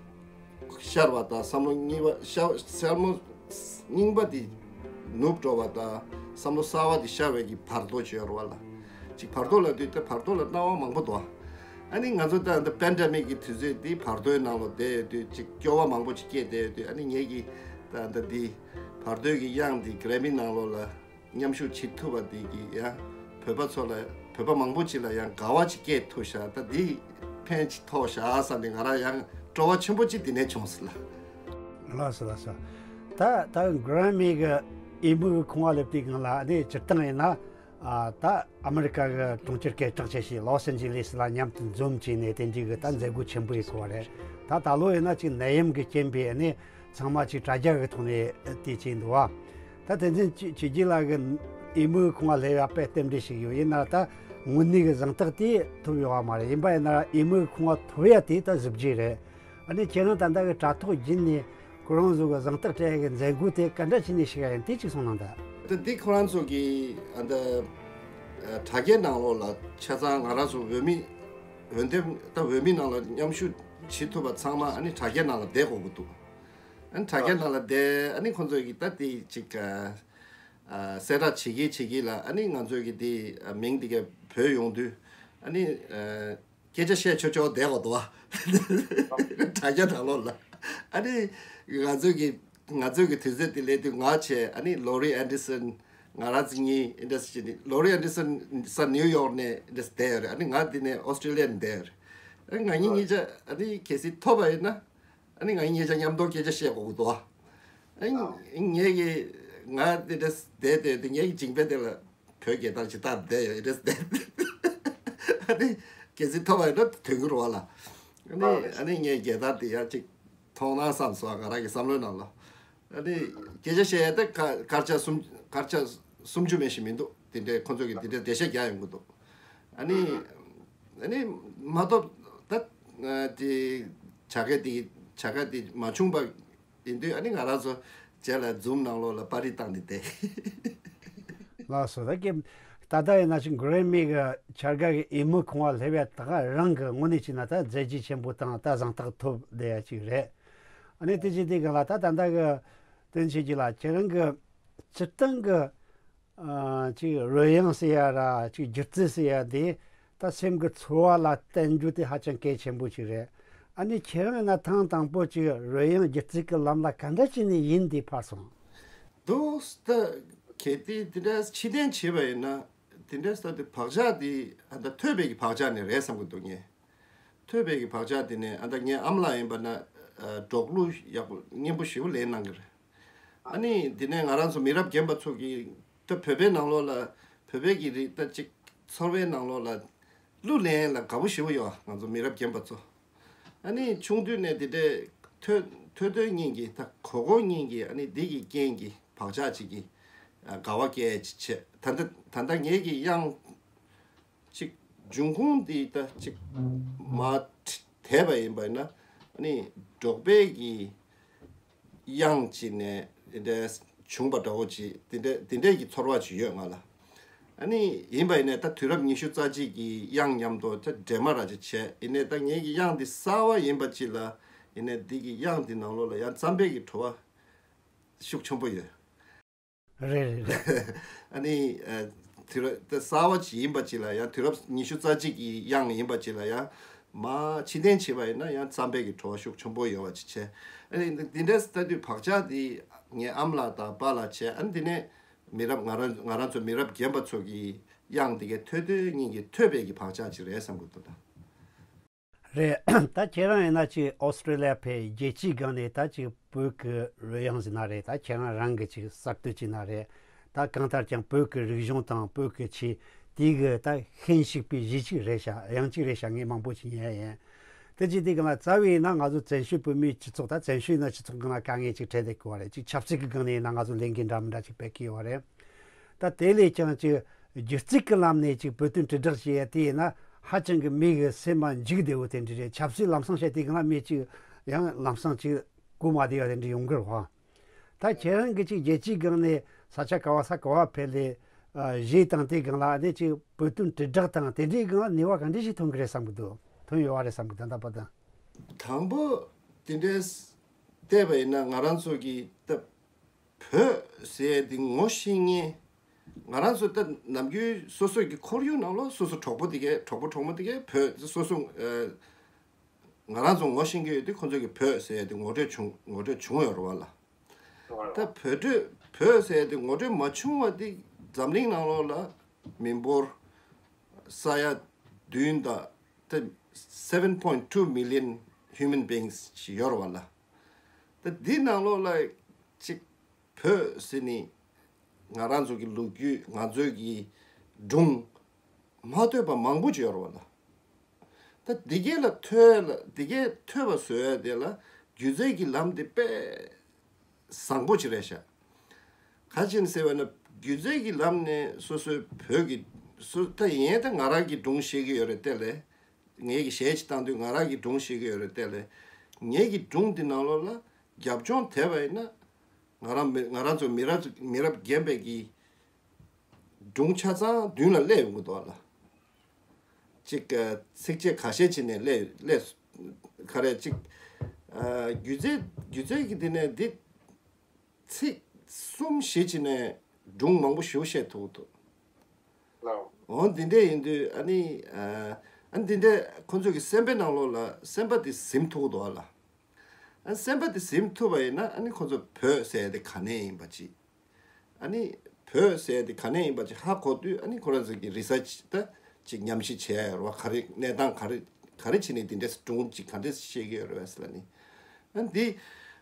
ཤར་བ་དང་བསམ་བློ་གཉིས་པ་ཤར་བསམ་བློ་རྙིང་པ་དེ་ནུབ་འགྲོ་བ་དང་བསམ་བློ་གསར་པ་དེ་ཤར་བའི་གི་བར་དོ་ཅིག་ཡོད་རེད་པ་ལགས། ཅིག་བར་དོ་ལབ་དུས་ད་བར་དོ་ལ་སྣང་བ་མང་པོ་འདུག་ཨ་ནི་ང་ཚོ་ད་ད་པེན་ཌེ་མིག་གི་དུས་ཚོད་འདི་བར་དོའི་ནང་ལོགས་བསྡད་ཡོད་དུས་ཅིག་སྐྱོ་བ་མང་པོ་ཅིག་སྐྱེས་བསྡད་ཡོད་དུས། ཨ་ནི་ངེད་ཀྱིས་ད་ད་འདི་བར་དོའི་གི་དབྱངས་འདི་གྷ་རན་མི་ནང་ལོགས་ལ་མཉམ་ཞུགས་བྱེད་ཐུབ་པ་འདི་གིས་ཡང་བོད་པ་ཚོ་ལ་བོད་པ་མང་པོ་ཅིག་ལ་ཡང་དགའ་བ་ཅིག་སྐྱེས་ཐུབ་ཤག་ད་འདི་ཕན་ཅིག་ཐོགས་ཤག་བསམ་ནས་ང་རང་ཡང་སྤྲོ་བ་ཆེན་པོ་ཅིག་འདི་ནས་བྱུང་སོང་ལགས། ལགས་སོ་ལགས་སོ། ད་ད་གྷ་རན་མི་གི་འོས་མི་གི་ཁོངས་ལ་སླེབས་དུས་སྒང་ལ་ཨ་ནི་སྤྱིར་བཏང་ཡིན་ན། ཨ་ད་ཨ་མི་རི་ཀ་གི་གྲོང་ཁྱེར་སྐད་གྲགས་ཆེ་ཤོས་ལོས་ཨན་ཇི་ལེས་ལ་མཉམ་དུ་འཛོམས་བྱས་ནས་དེ་འདྲའི་གི་ད་མཛད་སྒོ་ཆེན་པོ་ཡིན་གོ་བ་རེད། ད་ད་ལོ་ཡིན་ན་ཅིག་ནད་ཡམས་ཀྱི་རྐྱེན་པས་ཨ་ནི་ཚང་མ་ཅིག་དྲ་རྒྱ་གི་ཐོག་ནས་དེ་བྱས་འདུག་བ། ད་དེ་འཛིན་བྱས་རྗེས་ལ་གི་འོས་མི་གི་ཁོངས་ལ་སླེབས་ཡག་དཔེ་རྟེན་འབྲེལ་ཞིག་ཡོད། ཡིན་ན་ད་དངོས་གནས་གི་གཟེངས་རྟགས་དེ་ཐོབ་ཡོད་བ་མ་རེད། ཡིན་པ་ཡིན་ན་འོས་མི་གི་ཁོངས་ལ་ཐོབ་ཡག་དེ་ད་གཟི་བརྗིད་རེད། ཨ་ནི་ཁྱེད་རང་ད་ལྟ་གི་དྲ་ཐོག་བརྒྱུད་ནས་ཁོ་རང་ཚོ་གི་གཟེངས་རྟགས་སྤྲད་ཡག་གི་མཛད་སྒོ་དེ་ག་འདྲ་བྱས་ནས་ཞིག་ཡིན་དེ་གཅིག་གསུངས་གནང་དང་། ད་འདི་ཁོ་རང་ཚོ་གི་ཨ་ད་ཨ་དྲ་རྒྱའི་ནང་ལོགས་ལ་ཆ་ཚང་ང་རང་ཚོ་འོས་མི་འོས་འདེམས་ད་འོས་མི་ནང་ལ་མཉམ་ཞུགས་བྱེད་ཐུབ་པ་ཚང་མ་ཨ་ནི་དྲ་རྒྱའི་ནང་ལ་བསྡད་དགོས་ཀྱི་འདུག་ཨ་ནི་དྲ་རྒྱའི་ནང་ལ་བསྡད། ཨ་ནི་ཁོ་ཚོ་གི་ད་དེ་ཅིག་ཨ་ཨ་གསལ་བསྒྲགས་བྱེད་ཀྱི་བྱེད་ཀྱི་ལ། ཨ་ནི་ང་ཚོ་གི་དེ་ཨ་མིང་དེ་ག་བོས་ཡོང་དུས་ཨ་ནི་ཨ། སྐད་ཆ་བཤད་ཆོག་ཆོག་བསྡད་དགོས་འདུག་བ། དྲ་རྒྱ་ནང་ལོགས་ལ། ཨ་ནི་ང་ཚོ་གི་ང་ཚོ་གི་དུས་ཚོད་དེ་སླེབས་དུས་ང་བྱས། ཨ་ནི་ལོ་རི་ཨན་ཌར་སན། ང་རང་ཚོ་གཉིས་ཨན་ཌར་སན་བྱས་ནས། ལོ་རི་ཨན་ཌར་སན་ས་ནིའུ་ཡོག་ནས་ཨན་ཌར་སན་བསྡད་ཡོད་རེད། ཨ་ནི་ང་འདི་ནས་ཨོ་སི་ཀྲི་ལི་ཡ་ནས་བསྡད་ཡོད་རེད། ཨ་ནི་ང་གཉིས་གཉིས་ཆ་ཨ་ནི་གལ་སྲིད་ཐོབ་པ་ཡིན་ན། ཨ་ནི་ང་གཉིས་གཉིས་ཆ་མཉམ་དུ་སྐད་ཆ་བཤད་དགོས་ཀྱི་འདུག་བ། ཨ་ནི་ངས་ཀྱི་ང་འདི་འདྲ་བསྡད་བསྡད་དུས་ངས་ཀྱི་མཇིང་པའི་སྟེང་ལ། བོད་རྒྱལ་དར་ཅིག་བཏགས་བསྡད་ཡོད་རེད་ཟེར། ཨ་ནི་གལ་སྲིད་ཐོབ་པ་ཡིན་ན་དོན་གྱི་རེད་བ་ལ། ཨ་ནི་ཨ་ནི་ངས་རྒྱལ་དར་དེ་ཡར་ཅིག་མཐོང་ན་བསམ་སོང་། ང་རང་གི་བསམ་བློའི་ནང་ལ། ཨ་ནི་སྐད་ཆ་བཤད་ཡ་དེ་སྐར་སྐར་ཆ་གསུམ་སྐར་ཆ་སུམ་ཅུ་མིན་ཞིག་མི་འདུག་དེ་འདྲའི་ཁོ་ཚོ་གིས་དེ་འདྲའི་འགྲེལ་བཤད་རྒྱག་ཡོང་གི་འདུག་ཨ་ནི་ཨ་ནི་མ་གཏོགས་ད་དེ་བྱ་དགའ་དེ་བྱ་དགའ་དེ་མ་བྱུང་བ། ཡིན་དུས་ཨ་ནི་ང་རང་ཚོ་རྗེས་ལ་ཛུམ་ནང་ལོགས་ལ་པར་རིས་བཏང་ནས་བསྡད། ལགས་སོ། ད་ཀྱེ། ད་ལྟ་ཡིན་ན་ཅིག་གྷ་རན་མི་གི་བྱ་དགའ་གི་འོས་མི་ཁོངས་ལ་སླེབས་ཡ་ད་ག་རང་གི་དངོས་གནས་བྱས་ན་ད་མཛད་རྗེས་ཆེན་པོ་དང་ད་གཟེངས་རྟགས་ཐོབ་བསྡད་ཡ་ཅིག་རེད། ཨ་ནི་དེ་བྱས་དུས་སྒང་ལ་ད་ད་ལྟ་གི་དོན་བྱེད་རྒྱུ་ལ་ཁྱེད་རང་གི་སྤྱིར་བཏང་གི་ཨ་ཅིག་རོལ་དབྱངས་ཟེར་ཡ་ར་ཅིག་སྒྱུ་རྩལ་ཟེར་ཡ་དེ་ད་སེམས་ཀྱི་ཚོར་བ་ལ་བརྟེན་རྒྱུ་དེ་ཧ་ཅང་གལ་ཆེན་པོ་ཅིག་རེད། ཨ་ནི་ཁྱེད་རང་ཡིན་ན་ཐེངས་དང་པོ་ཅིག་རོལ་དབྱངས་སྒྱུ་རྩལ་གྱི་ལམ་ལ་ག་འདྲ་བྱས་ནས་ཡིན་དེ་ཕར་སོང་། འདུག་ད་གལ་ཏེ་དེ་འདྲ་ཕྱིར་འཐེན་བྱས་པ་ཡིན་ན། དེ་འདྲ་ས་དེ་བག་ཆགས་དེ་ཨ་ད་ཐོས་པའི་གི་བག་ཆགས་ནས་རེད་བསམ་གི་འདུག་ངས། ཐོས་པའི་གི་བག་ཆགས་དེ་ནས་ཨ་ད་ངའི་ཨ་མ་ལགས་ཡིན་པ་ན་ཨ་འབྲོག་གླུ་ཡག་པོ་སྙན་པོ་ཞེ་པོ་ལེན་གནང་གི་རེད། ཨ་ནི་དེ་ནས་ང་རང་ཚོ་མི་རབས་རྒན་པ་ཚོ་གིས་ད་བོད་པའི་ནང་ལོགས་ལ་བོད་པའི་གི་རིགས་ད་ཅིག་ཚོར་བའི་ནང་ལོགས་ལ་གླུ་ལེན་ལ་དགའ་པོ་ཞེ་པོ་ཡོད། ང་ཚོ་མི་རབས་རྒན་པ་ཚོ། ཨ་ནི་ཆུང་དུས་ནས་དེ་འདྲའི་ཐོས་ཐོས་ཐོས་གཉིས་ཀྱི་ད་གོ་གོ་གཉིས་ཀྱི་ཨ་ནི་འདི་གི་རྐྱེན་གྱིས་བག་ཆགས་ཅིག་གིས་ དགའ་བ་སྐྱེ་ཅིག་བྱས། ད་ལྟ་ད་ལྟ་ངེད་ཀྱི་དབྱངས་ཅིག་འབྱུང་ཁུངས་འདི་ད་ཅིག་མ་དེད་པ་ཡིན་པ་ཡིན་ན། ཨ་ནི་འབྲོག་པའི་གི་དབྱངས་ཅིག་ནས་དེ་འདྲ་བྱུང་པ་འདྲ་བོ་ཅིག་དེ་འདྲ་དེ་འདྲའི་གི་ཚོར་བ་ཅིག་ཡོད་ང་ལ། ཨ་ནི་ཡིན་པ་ཡིན་ནའི་ད་དུས་རབས་ཉི་ཤུ་རྩ་གཅིག་གི་དབྱངས་མཉམ་དུ་ད་འདྲེས་མ་ར་ཅིག་བྱས། ཡིན་ནའི་ད་ངེད་ཀྱི་དབྱངས་འདི་གསར་བ་ཡིན་པ་ཅིག་ལ། ཡིན་ནའི་འདི་གི་དབྱངས་འདི་ནང་ལོགས་ལ་ཡང་རྩམ་པའི་གི་བྲོ་བ་ཤུགས་ཆེན་པོ་ཡོད། རེད་རེད་རེད། ཨ་ནི་ཨ་དུས་རབས་ད་གསར་བ་ཅིག་ཡིན་པ་ཅིག་ལ་ཡང་། དུས་རབས་ཉི་ཤུ་རྩ་གཅིག་གི་དབྱངས་ཡིན་པ་ཅིག་ལ་ཡང་། མ་ཕྱིར་འཐེན་བྱས་པ་ཡིན་ན་ཡང་རྩམ་པའི་གི་བྲོ་བ་ཤུགས་ཆེན་པོ་ཡོད་པ་ཅིག་བྱས། ཨ་ནི་འདི་འདྲ་ལྟ་དུས་བག་ཆགས་འདི་ངའི་ཨ་མ་ལགས་དང་པཱ་ལགས་བྱས། ཨ་ནི་འདི་ནས་མི་རབས་ང་རང་ང་རང་ཚོ་མི་རབས་རྒན་པ་ཚོ་གི་དབྱངས་འདི་གའི་ཐོས་དུས་སྙིང་གི་ཐོས་པའི་གི་བག་ཆགས་ཅིག་རེད་བསམ་གི་འདུག་ད། རེད། ད་ཁྱེད་རང་ཡིན་ན་ཅིག་ཨོ་སི་ཀྲི་ལི་ཡ་ཕེབས་རྒྱལ་སྤྱིའི་སྒང་ནས་ད་ཅིག་བོད་ཀྱི་རོལ་དབྱངས་ཟེར་ན་རེད། ད་ཁྱེད་རང་རང་གི་ཅིག་གསར་གཏོད་ཅིག་ན་རེད། ད་གང་ལྟར་ཀྱང་བོད་ཀྱི་རིག་གཞུང་དང་བོད་ཀྱི་ཆོས་དེ་གི་ད་ཤན་ཞུགས་པའི་གཞས་གཅིག་རེད་ཤག་དབྱངས་གཅིག་རེད་ཤག་ངས་མང་པོ་ཅིག་ཉན་ཡ་ཡིན། དེ་ཅིག་དེ་གང་ལ་རྩ་བའི་ཡིན་ན་ང་ཚོ་བཙན་བྱོལ་བོད་མིའི་སྤྱི་ཚོགས། ད་བཙན་བྱོལ་ཡིན་ན་སྤྱི་ཚོགས་སྒང་ལ་དཀའ་ངལ་ཅིག་འཕྲད་བསྡད་ཀྱི་ཡོད་རེད། ཅིག་ཆབ་སྲིད་ཀྱི་སྒང་ནས་ཡིན་ན་ང་ཚོ་ལས་འགན་འདྲ་མི་འདྲ་ཅིག་སྤེལ་གྱི་ཡོད་རེད། ད་དེ་ལས་ཀྱང་ཅིག་སྒྱུ་རྩལ་གྱི་ལམ་ནས་ཅིག་བོད་དོན་དྲིལ་བསྒྲགས་བྱེད་ཡ་དེ་ཡིན་ན་ཧ་ཅང་གི་མི་གི་སེམས་མ་འཇིགས་བདེ་བོ་དེ་འདྲ་རེད། ཆབ་སྲིད་ལམ་སང་བཤད་དེ་གང་ལ་མི་ཅིག་ཡང་ལམ་སང་ཅིག་གོ་མ་བདེ་བ་དེ་འདྲ་ཡོང་གི་རེད་བ། ད་ཁྱེད་རང་གི་ཅིག་རྒྱལ་སྤྱིའི་སྒང་ནས་ས་ཆ་ག་བ་ས་ག་བ་ཕེབས་ལས་གཞས་དང་དེ་སྒང་ལ་ཨ་ནི་ཅིག་བོད་དོན་དྲིལ་བསྒྲགས་དང་དེ་འདྲའི་སྒང་ལ་ནུས་པ་ག་འདྲ་ཞིག་ཐོན་གི་རེད་བསམ་གི་འདུག་ཐོན་ཡོད་བ་རེད་བསམ་གི་འདུག་ད་ལྟ་བར་དུ། དང་པོ་དེ་འདྲའི་བལྟས་པ་ཡིན་ན་ང་རང་ཚོ་གི་ད་བོད་ཟེར་ཡ་དེ་ངོ་ཤེས་མཁན། ང་རང་ཚོ་ད་ནམ་རྒྱུན་སོ་སོ་གི་ཁོར་ཡུག་ནང་ལོགས་སོ་སོ་གྲོགས་པོ་དེ་གས་གྲོགས་པོ་གྲོགས་མོ་དེ་གས་བོད་སོ་སོ་ཨ་ང་རང་ཚོ་ངོ་ཤེས་ཀྱི་ཡོད་དུས་ཁོ་ཚོ་གི་བོད་ཟེར་ཡ་དེ་ངོ་སྤྲོད་བྱུང་ངོ་སྤྲོད་བྱུང་ཡོད་རེད་བ་ལ། ད་བོད་སྤྲོད་བོད་ཟེར་ཡ་དེ་ངོ་སྤྲོད་མ་བྱུང་བ་དེ་འཛམ་གླིང་ནང་ལོགས་ལ་མི་འབོར་ས་ཡ་བདུན་དང་ད་seven point two million human beings ཞིག་ཡོད་རེད་བ་ལ། ད་འདི་ནང་ལོགས་ལ་ཅིག་བོད་ཟེར་ནི་ང་རང་ཚོ་གི་ལོ་རྒྱུས་ང་ཚོའི་གི་སྒྲུང་མ་ཐོས་པ་མང་པོ་ཅིག་ཡོད་རེད་བ་ལ། ད་འདི་གས་ལ་ཐོས་ལ་འདི་གས་ཐོས་པ་བཟོ་ཡ་དེ་ལ་སྒྱུ་རྩལ་གྱི་ལམ་དེ་དཔེ་བཟང་པོ་ཅིག་རེད་ཤག་ག་ཅི་ཡིན་ཟེར་བ་ན་སྒྱུ་རྩལ་གྱི་ལམ་ནས་སོ་སོའི་བོད་ཀྱི་སོ་ད་ཡིན་ད་ང་རང་གི་སྒྲུང་བཤད་ཀྱི་ཡོད་རེད་དེ་ལས། ངེད་ཀྱི་གཞས་ཅིག་བཏང་དུས་ང་རང་གི་སྒྲུང་བཤད་ཀྱི་ཡོད་རེད་དེ་ལས། ངེད་ཀྱི་སྒྲུང་འདི་ནང་ལོགས་ལ་རྒྱབ་ལྗོངས་དེད་པ་ཡིན་ན་ང་རང་མི་ང་རང་ཚོ་མི་རབས་མི་རབས་རྒན་པའི་གི་སྒྲུང་ཆ་ཚང་མདུན་ལ་སླེབས་ཡོང་གི་འདུག་ལ། ཅིག་ཚིགས་བཅད་ཁ་ཤས་ཅིག་ནས་སླེབས་སླེབས་ག་རེ་ཅིག་སྒྱུ་རྩལ་སྒྱུ་རྩལ་གྱི་འདི་ནས་འདི་ཚིག་གསུམ་བཞི་ཅིག་ནས་སྒྲུང་མང་པོ་ཞིག་བཤད་ཐུབ་ཀྱི་འདུག་འོ་འདི་འདྲ་ཡིན་དུས་ཨ་ནི་ཨ་ནི་འདི་འདྲ་ཁོ་ཚོ་གི་སེམས་པའི་ནང་ལོགས་ལ་སེམས་པ་དེ་ཟིན་ཐུབ་ཀྱི་འདུག་ཨ་ལ། ཨ་ནི་སེམས་པ་དེ་ཟིན་ཐུབ་པ་ཡིན་ན་ཨ་ནི་ཁོ་ཚོ་བོད་ཟེར་ཡ་དེ་ག་ནས་ཡིན་པ་ཅིག་ཨ་ནི་བོད་ཟེར་ཡ་དེ་ག་ནས་ཡིན་པ་ཅིག་ཧ་གོ་དུས་ཨ་ནི་ཁོ་རང་ཚོ་གི་རི་སར་ཆི་ད་ཅིག་ཉམས་ཞིབ་བྱས་ཡ་རེད་བ། ག་རེ་གནས་སྟངས་ག་རེ་ག་རེ་བྱས་ནས་དེ་འདྲ་སྒྲུང་ཅིག་ག་འདྲ་བཤད་ཀྱི་ཡོད་རེད་བས་ལ་ནི། ཨ་ནི་འདི་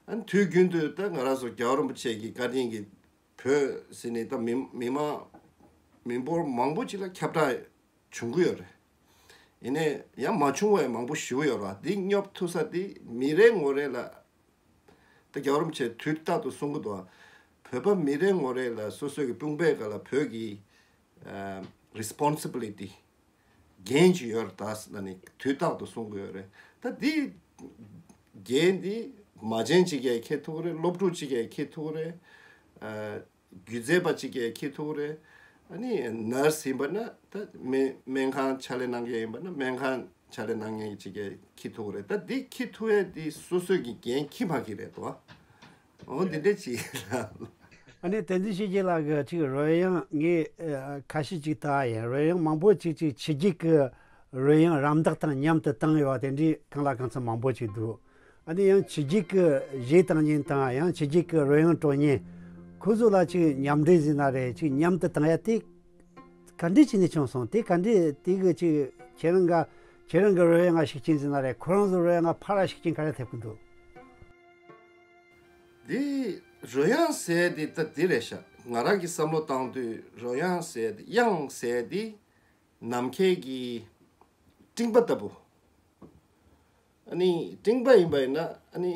ཨ་ནི་དུས་རྒྱུན་དུ་ད་ང་རང་ཚོ་རྒྱལ་བ་རིན་པོ་ཆེ་གི་བཀའ་དྲིན་གྱིས་བོད་ཟེར་ནས་ད་མི་མི་མང་མི་འབོར་མང་པོ་ཅིག་ལ་ཁྱབ་བསྒྲགས་བྱུང་གི་ཡོད་རེད། ཡིན་ནའི་ཡང་མ་བྱུང་བའི་མང་པོ་ཞེ་པོ་ཡོད་རེད་བ། འདི་སྙོབ་ཐུབ་ས་དེ་མི་རེ་ངོ་རེ་ལ། ད་རྒྱལ་བ་རིན་པོ་ཆེས་དུས་རྟག་ཏུ་གསུང་གི་འདུག་བ། བོད་པ་མི་རེ་ངོ་རེ་ལ་སོ་སོའི་གི་དཔུང་པའི་སྒང་ལ་བོད་ཀྱི་ཨ་responsibility འགན་ཅིག་ཡོད་རེད་ད་ཟེར་ནས་དུས་རྟག་ཏུ་གསུང་གི་ཡོད་རེད། ད་འདི་འགན་འདི་མ་བྱན་ཅིག་གིས་འཁྱེར་ཐུབ་ཀྱི་རེད། སློབ་ཕྲུག་ཅིག་གིས་འཁྱེར་ཐུབ་ཀྱི་རེད། ཨ་སྒྱུ་རྩལ་པ་ཅིག་གིས་འཁྱེར་ཐུབ་ཀྱི་རེད། ཨ་ནི་ནར་སི་ཡིན་པ་ན་ད་སྨན་སྨན་ཁང་ཕྱག་ལས་གནང་མཁན་ཡིན་པ་ན་སྨན་ཁང་ཕྱག་ལས་གནང་མཁན་ཅིག་གིས་འཁྱེར་ཐུབ་ཀྱི་རེད། ད་འདི་འཁྱེར་ཐུབ་ཡས་འདི་སོ་སོའི་གི་འགན་འཁྱེར་མ་འཁྱེར་རེད་དོ། འོ་འདི་འདྲ་ཅིག་ལ། ཨ་ནི་བསྟན་འཛིན་ཆོས་རྒྱལ་ལགས་ཀྱིས་ཅིག་རོལ་དབྱངས་ངས་ཨ་ཁ་ཤས་ཅིག་ལྟ་ཡིན། རོལ་དབྱངས་མང་པོ་ཅིག་ཅིག་ཕྱི་རྒྱལ་གྱི་རོལ་དབྱངས་རམ་འདེགས་དང་མཉམ་དུ་བཏང་ཡོད་པ་དེ་འདྲའི་གང་ལ་གང་འཚམ་མང་པོ་ཅིག་འདུག་ཨ་ནི་ཡང་ཕྱི་རྒྱལ་གྱི་གཞས་བཏང་མཁན་དང་ཡང་ཕྱི་རྒྱལ་གྱི་རོལ་དབྱངས་དཀྲོལ་མཁན་ཁོ་ཚོ་ལ་ཅིག་མཉམ་འབྲེལ་ཟེར་ན་རེད། ཅིག་མཉམ་དུ་བཏང་ཡ་དེ་ག་འདྲས་བྱས་ནས་བྱུང་སོང་། དེ་ག་འདྲས་དེ་གི་ཅིག་ཁྱེད་རང་ག་ཁྱེད་རང་གི་རོལ་དབྱངས་ང་ཤུགས་རྐྱེན་ཟེར་ན་རེད། ཁོ་རང་ཚོ་རོལ་དབྱངས་ང་ཕར་ར་ཤུགས་རྐྱེན་ག་རེ་ཐེབས་ཀྱི་འདུག་འདི་རོལ་དབྱངས་ཟེར་འདི་ད་འདི་རེད་ཤག་ང་རང་གི་བསམ་བློ་བཏང་དུས་རོལ་དབྱངས་ཟེར་འདི་དབྱངས་ཟེར་འདི་ནམ་མཁའི་གི་སྤྲིན་པ་ལྟ་བུ། ཨ་ནི་སྤྲིན་པ་ཡིན་པ་ཡིན་ན་ཨ་ནི་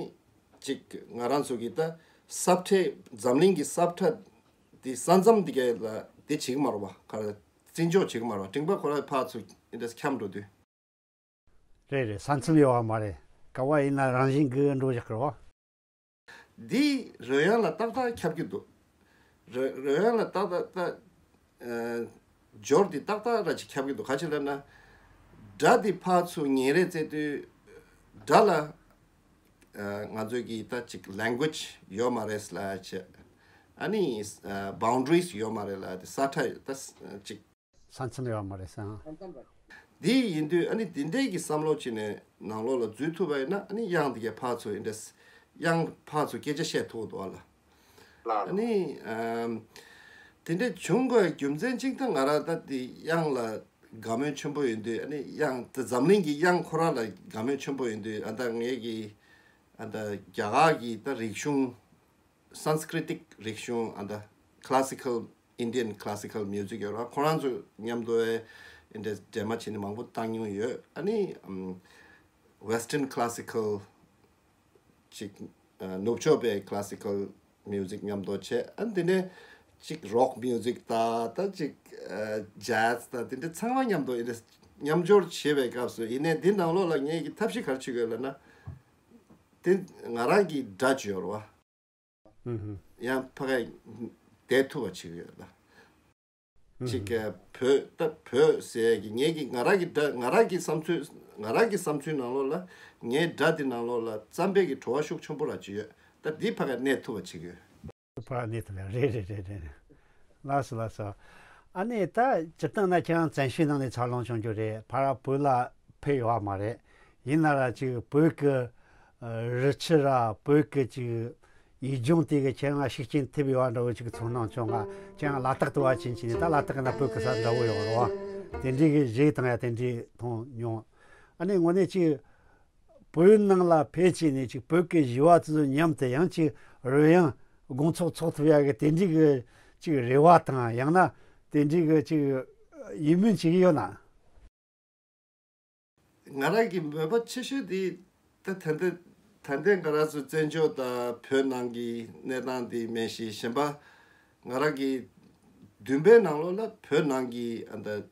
ཅིག་ང་རང་ཚོ་གི་ད་སབ་ཁྲ་འཛམ་གླིང་གི་སབ་ཁྲ་ དེ་ས་མཚམས་དེ་ག་ལ་དེ་བྱེད་ཀྱི་མ་རེད་བ། ག་རེ་བརྩི་འཇོག་བྱེད་ཀྱི་མ་རེད་བ། འབྲིང་པ་ཁོ་ར་ཕར་ཚུར་ཨེ་འདྲས་འཁྱམས་འགྲོ་དུས། རེད་རེད། ས་མཚམས་ཡོད་བ་མ་རེད། ག་བ་ཡིན་ན་རང་བཞིན་གྱིས་འགྲོ་བཞག་གི་རེད་བ། འདི་རོལ་དབྱངས་ལ་ཏག་ཏག་ཁྱབ་ཀྱི་འདུག་རོལ་རོལ་དབྱངས་ལ་ཏག་ཏག་ཏག་ཨ། སྦྱོར་འདི་ཏག་ཏག་ར་ཅིག་ཁྱབ་ཀྱི་འདུག་ག་ཅི་ལབ་ན། སྒྲ་འདི་ཕར་ཚུར་ཉན་རེས་བྱེད་དུས་སྒྲ་ལ་ཨ། ང་ཚོའི་གི་ད་ཅིག་language་ཡོད་མ་རེད་ལབ་བྱས། ཨ་ནི་ཨ། boundaries་ཡོད་མ་རེད་ལབ་དེ་ས་ཁྲ་ད་ཅིག་ས་མཚམས་ཡོད་མ་རེད་ཟེར། འདི་ཡིན་དུས་ཨ་ནི་འདི་འདྲའི་གི་བསམ་བློ་བྱས་ནས་ནང་ལོགས་ལ་འཛུལ་ཐུབ་པ་ཡིན་ན། ཨ་ནི་དབྱངས་འདི་གའི་ཕར་ཚུར་ཨེ་འདྲས་དབྱངས་ཕར་ཚུར་སྐད་ཆ་བཤད་ཐུབ་འདུག་ཨ་ལ། ཨ་ནི་ཨམ། དེ་འདྲས་བྱུང་དགོས་རྒྱུ་མཚན་གཅིག་ད་ང་རང་ད་དེ་དབྱངས་ལ་དགའ་མོས་ཆེན་པོ་ཡིན་དུས། ཨ་ནི་དབྱངས་ད་འཛམ་གླིང་གི་དབྱངས་ཁོ་རང་ལ་དགའ་མོས་ཆེན་པོ་ཡིན་དུས། ཨ་ད་ངས་གི་ཨ་ད་རྒྱ་གར་གི་ད་རིག་གཞུང་། Sanskritic་རིག་གཞུང་། ཨ་ད་classical, Indian classical music་ཡོད་ར། ཁོ་རང་ཚོ་མཉམ་དུ་ཨེ་འདྲས་འདྲེས་མ་བྱས་ནས་མང་པོ་བཏང་མྱོང་ཡོད། ཨ་ནི་ཨམ། Western classical་ཅིག་ཨ། ནུབ་ཕྱོགས་པའི་classical music་མཉམ་དུ་བྱས། ཨ་འདི་ནས་ཅིག་rock music་དང་ད་ཅིག་ཨ། jazz་དང་དེ་འདྲ་ཚང་མ་མཉམ་དུ་ཨེ་འདྲ་མཉམ་སྦྱོར་བྱེད་པའི་སྐབས་སུ། ཡིན་ནའི་འདི་ནང་ལོགས་ལ་ངས་ཀྱི་ཐབས་ཤེས་ག་རེ་བྱེད་དགོས་ལབ་ན། དེ་ང་རང་གི་སྒྲ་ཅིག་ཡོད་རེད་བ། ཧུམ་ཧུམ། ཡང་ཕ་ག་བསྡད་ཐུབ་པ་བྱེད་ཀྱི་ཡོད་ལ། ཅིག་གི་བོད་ད་བོད་ཟེར་གི་ངས་ཀྱི་ང་རང་གི་སྒྲ། ང་རང་གི་བསམ་ཚུལ། ང་རང་གི་བསམ་ཚུལ་ནང་ལོགས་ལ། ངའི་སྒྲ་དེ་ནང་ལོགས་ལ་རྩམ་པའི་གི་བྲོ་བ་ཤུགས་ཆེན་པོ་ར་ཅིག་ཡོད། ད་འདི་ཕ་ག་གནས་ཐུབ་པ་བྱེད་ཀྱི་ཡོད། ཕ་ག་གནས་ཐུབ་ཡ། རེད་རེད་རེད་རེད། ལགས་སོ་ལགས་སོ། ཨ་ནི་ད་སྤྱིར་བཏང་ན་ཁྱེད་རང་བཙན་བྱོལ་ནང་ནས་འཚར་ལོངས་བྱུང་རྒྱུ་རེད། ཕར་བོད་ལ་ཕེབས་ཡོད་བ་མ་རེད། ཡིན་ན་ར་ཅིག་བོད་ཀྱི་ཨ། རི་ཆུ་ར་བོད་ཀྱི་ཅིག་ཡུལ་ལྗོངས་དེ་གི་ཁྱེད་རང་ཤུགས་རྐྱེན་ཐེབས་ཡོད་བ་འདྲ་བོ་ཅིག་ཚོར་སྣང་བྱུང་ང་། ཁྱེད་རང་ལ་དྭགས་དུ་བ་ཕྱིན་ཕྱིན་ནས། ད་ལ་དྭགས་ན་བོད་ཀྱི་ས་འདྲ་བོ་ཡོད་རེད་བ། དེ་འདྲའི་གི་གཞས་བཏང་ཡ་དེ་འདྲའི་མཐོང་མྱོང་། ཨ་ནི་དངོས་གནས་ཅིག་བོད་ནང་ལ་ཕེབས་བྱས་ནས་ཅིག་བོད་ཀྱི་གཞས་པ་ཚོ་མཉམ་དུ་ཡང་ཅིག་རོལ་དབྱངས་དགོང་ཚོགས་ཚོགས་ཐུབ་ཡ་གི་དེ་འདྲའི་གི་ཅིག་རེ་བ་དང་། ཡང་ན་དེ་འདྲའི་གི་ཅིག་ཡིད་སྨོན་བྱེད་ཀྱི་ཡོད་ན། ང་རང་གི་མོས་པ་ཆེ་ཤོས་དེ་ད་ད་ལྟ་ད་ལྟའི་ང་རང་ཚོ་བཙན་བྱོལ་དང་བོད་ནང་གི་གནས་སྟངས་དེ་མེད་ཞིང་། གཞན་པ་ང་རང་གི་འདུན་པའི་ནང་ལོགས་ལ་བོད་ནང་གི་ཨ་ད་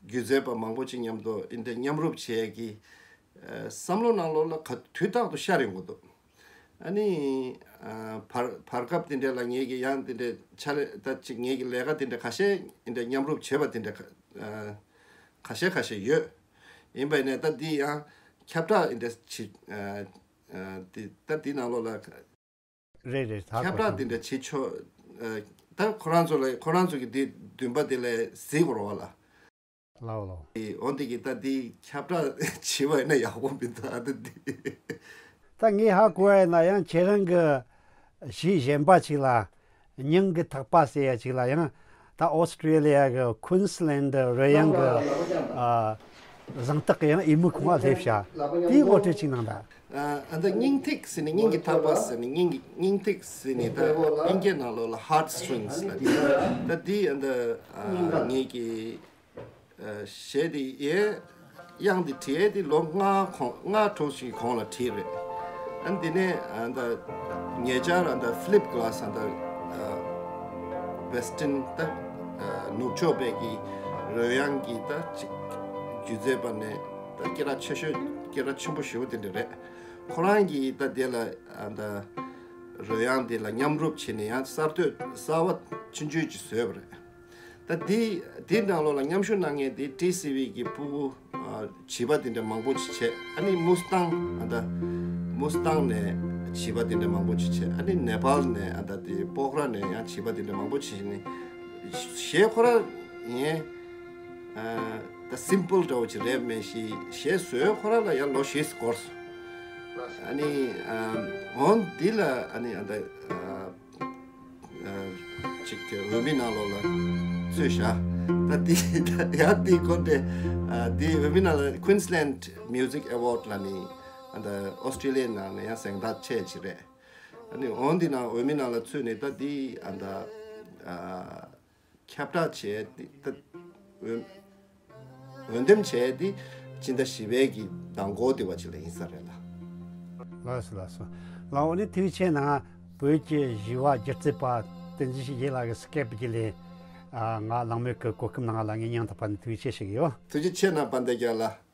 སྒྱུ་རྩལ་པ་མང་པོ་ཅིག་མཉམ་དུ་ཨེ་འདྲ་མཉམ་རུབ་བྱེད་ཀྱི་ཨ། བསམ་བློ་ནང་ལོགས་ལ་ག་དུས་རྟག་ཏུ་ཤར་ཡོང་གི་འདུག་ཨ་ནི་ཨ། བར་བར་སྐབས་དེ་འདྲ་ལ་ངེད་ཀྱི་ཡང་དེ་འདྲ་ཕྱག་ལས་ད་ཅིག་ངེད་ཀྱི་ལས་ཀ་དེ་འདྲ་ཁ་ཤས་ཨེ་འདྲ་མཉམ་རུབ་བྱེད་པ་དེ་འདྲ་ཁ་ཨ། ཁ་ཤས་ཁ་ཤས་ཡོད། ཡིན་པ་ཡིན་ནའི་ད་འདི་ཡང་ཁྱབ་བསྒྲགས་ཨེ་འདྲ་བྱེད་ཨ། ཨ། འདི་ད་འདི་ནང་ལོགས་ལ་རེད་རེད། ད་ཁྱབ་བསྒྲགས་འདི་འདྲ་བྱེད་ཆོག་ཨ། ད་ཁོ་རང་ཚོ་ལ་ཁོ་རང་ཚོ་གི་འདི་འདུན་པ་འདི་ལས་གཟིགས་དགོས་རེད་བ་ལ། ལའོ་ལའོ། འོ་འདི་གི་ད་འདི་ཁྱབ་བསྒྲགས་བྱེད་པ་ཡིན་ན་ཡག་པོ་མི་འདུག་ཨ། ད་འདི་ད་ངས་ཧ་གོ་བ་ཡིན་ན། ཡང་ཁྱེད་རང་གི་གཞས་གཞན་པ་ཅིག་ལ། སྙིང་གི་ཐག་པ་ཟེར་ཡ་ཅིག་ལ། ཡང་ད་ཨོ་སི་ཀྲི་ལི་ཡ་གི་ཀུན་སི་ལན་ཌི་རོལ་དབྱངས་གི་ཨ། གཟེངས་རྟགས་གི་ཡང་ཨེ་མི་ཁོང་ང་སླེབས་ཤག་དེའི་ངོ་སྤྲོད་ཅིག་གནང་དང་། ཨ། ཨ། ད་སྙིང་ཐིག་ཟེར་ནས། སྙིང་གི་ཐག་པ་ཟེར་ནས། སྙིང་གི་སྙིང་ཐིག་ཟེར་ནས་ད་ཨིན་སྐད་ནང་ལོགས་ལ་heart strings་ལབ་ཀྱི་ཡོད། ད་འདི་ཨ་ད་ཨ། ངེད་ཀྱི་ཨ། གཞས་འདི་ཡའི་དབྱངས་འདི་བྲིས་ཡས་འདི་ལོ་ལྔ་གོང་ལྔ་དྲུག་ཅིག་གོང་ལ་བྲིས་རེད། ཨ། འདི་ནས་ཨ་ད་ཉེ་ཆར་ཨ་ད་ཕི་ལིབ་གྷ་ལ་སི་ཨ་ད་ཨ། ཝེ་སི་ཊན་ད་ཨ། ནུབ་ཕྱོགས་པའི་གི་རོལ་དབྱངས་ཀྱི་ད་ཅིག་སྒྱུ་རྩལ་པ་ནས་ད་སྐད་གྲགས་ཆེ་ཤོས། སྐད་གྲགས་ཆེན་པོ་ཞེ་པོ་དེ་འདྲ་རེད། ཁོ་རང་གིས་ད་དེ་ལ་ཨ་ད་རོལ་དབྱངས་དེ་ལ་མཉམ་རུབ་བྱས་ནས་ཡང་གསར་གཏོད་གསར་པ་ཆུང་ཆུང་ཅིག་བཟོས་པ་རེད། ད་དེ་དེའི་ནང་ལོགས་ལ་མཉམ་ཞུགས་གནང་མཁན་དེ་ཊི་སི་ཝི་གི་ཕྲུ་གུ་ཨ། བྱིས་པ་དེ་འདྲ་མང་པོ་ཅིག་བྱས། ཨ་ནི་མུ་སི་ཐང་ཨ་ད་མུ་སི་ཐང་ནས་བྱིས་པ་དེ་འདྲ་མང་པོ་ཅིག་བྱས། ཨ་ནི་ནེ་པཱལ་ནས་ཨ་ད་དེ་པོག་ར་ནས་ཡང་བྱིས་པ་དེ་འདྲ་མང་པོ་ཅིག་བྱས་ནས། གཞས་ཁོ་ར་ངས་ཨ། ད་སིམ་པལ་འདྲ་བོ་ཅིག་རེད་མེད་ཞིག་གཞས་བཟོས་ཁོ་ར་ལ་ཡང་ལོ་བཞི་འགོར་སོང་། ཨ་ནི་ཨ། འོན་འདི་ལ་ཨ་ནི་ཨ་ད་ཨ། ཨ། ཅིག་འོས་མི་ནང་ལོགས་ལ་ཚུད་བཞག་ད་འདི་ད་ཡང་འདི་སྐོར་དེ་ཨ། འདི་འོས་མི་ནང་ལ་Queensland Music Award་ལ་ནི་ཨ་ད་ཨོ་སི་ཀྲི་ལི་ཡའི་ནང་ནས་ཡང་གཟེངས་རྟགས་ཆེ་ཅིག་རེད། ཨ་ནི་འོན་འདི་ནང་འོས་མི་ནང་ལ་ཚུད་ནས་ད་འདི་ཨ་ད་ཨ། ཁྱབ་བསྒྲགས་བྱས་ཏེ་ད་འོས་འོས་འདེམས་བྱས་ཏེ་སྤྱི་ཟླ་བཞི་པའི་གི་ཟླ་འགོ་དེ་བ་ཅིག་ལ་ཡིན་ས་རེད་ལ། ལགས་སོ་ལགས་སོ། ལགས་འོ་ནི་དེ་བྱས་ན་བོད་ཀྱི་གཞས་པ་སྒྱུ་རྩལ་པ་ བསྟན་འཛིན་ཞིང་གཤེགས་ལགས་ཀྱི་སི་ཀེབ་བརྒྱུད་ལས་ཨ་ང་གླེང་མོལ་གྱི་གོ་སྐབས་གནང་བ་ལ་ངས་སྙིང་ཐག་པ་ནས་ཐུགས་རྗེ་ཆེ་ཞུ་གི་ཡོད། ཐུགས་རྗེ་ཆེ་གནང་དཔལ་ལྡན་རྒྱལ་ལགས།